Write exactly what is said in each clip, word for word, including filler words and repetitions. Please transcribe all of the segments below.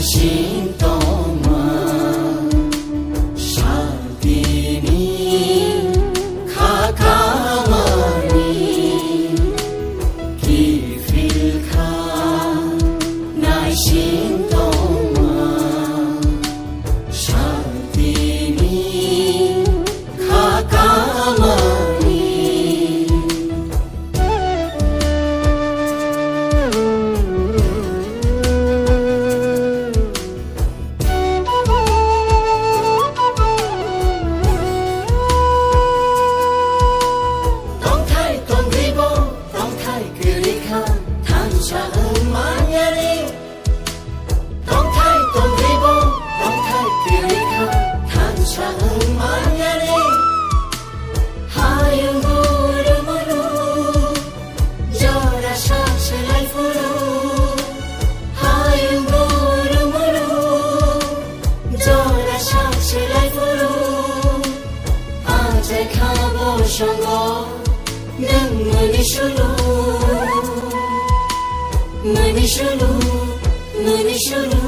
Sintoma, Shantini, Khakamani, Kifilkha, Naisintoma, Shantini, Khakamani. Tongthai tongribo, tongthai kwrwikha, thansa wng manyani. Tongthai tongribo, tongthai kwrwikha, thansa wng manyani. Hayung guru muru, jora sak selai phuru. Hayung guru muru, jora sak selai phuru. Ajai khabo songo, nwng mani sulu. Mani sulu, mani sulu,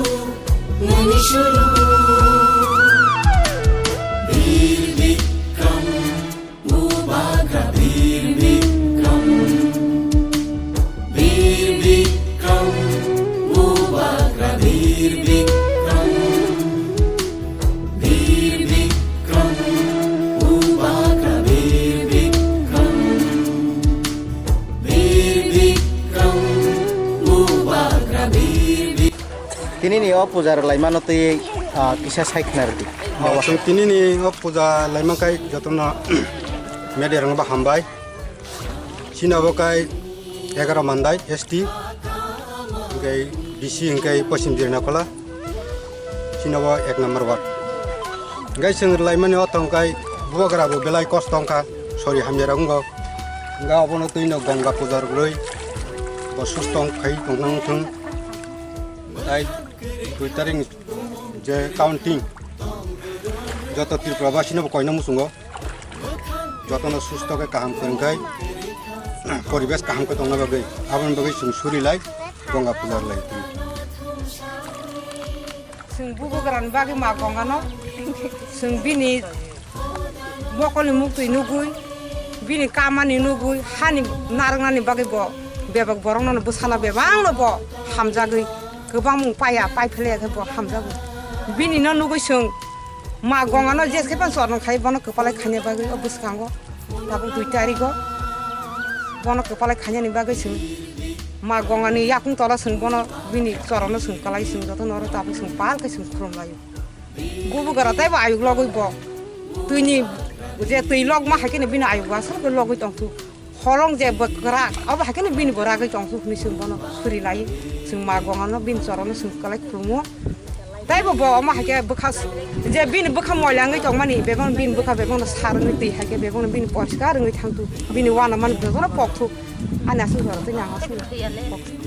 mani sulu. Bir Bikram, Bubagra Bir Bikram. Bir Bikram, Bubagra Bir Bikram. Bir Bikram, Bubagra Bir Bikram. Bir Bikram, Bubagra Bir Bik- Tini ni o puja rwlaimano twi, ah, kisa sai khna rwdi. Oh, chwng tini ni o puja laima kai jotono media rokno bo hambai. Chini obo kai egaroh mandai S T, hwnkhe B C hwnkhe Poschim Jirinakhwla, chini obo ek number ward. Hwnkhe chwng rwlaimani o thong kai bubagra bo belai kosto wngkha, sori hamya rok wngo. Hwnkhe obono twino Ganga puja rwgwi bo susto wng khai tongna wng thung. Tai dui tarik ni je counting joto Tripura basi no bo koina muchungo. Jotono susto khe kaham kwrwng khai, poribesh kaham khe tongna bagwi, aboni bagwi chwng suri lai, Ganga puja lai. Chwng bubagrani bagwi ma Gangano, chwng bini mokolni muktwi nugwi, bini kamani nugwi, hani narwknani bagwi bo bebak borokno bwsala bebakno bo hamjagwi, kwbangmung paiya, pai phlaiya khe bo hamjagwi. Bini no nugwi chwng Ma Gangano je khe phano chorno khai bono kwpalai khaina bagwi o bwskango tabuk dui tarigo bono kwpalai khainani bagwi chwng Ma Gangani yakung tolo chwng bono bini chorono chwng kwlai chwng jotono oro tabuk chwng pal khe chwng khulum laio. Bubagra teibo ayuk logwi bo twini je twi lokma hai kheno bini ayuk aswk khe logwi tongthuk. Holong je bwkra, abo hai kheno bini bo ragwi tong thuk hinwi chwng bono suri lai, chwng Ma Gangano bini chorono chwng kwlai khulungo. Teibo bo omo hai khe bwkha s-, je bini bwkha moila wngwi tongmani, bebak bini bwkha bebakno sar wngwi twi hai khe bebakno bini poriskar wngwi thang thuk, bini uanamani jotono pok thuk. Ani aswk jora tei nang aswk pok thuk.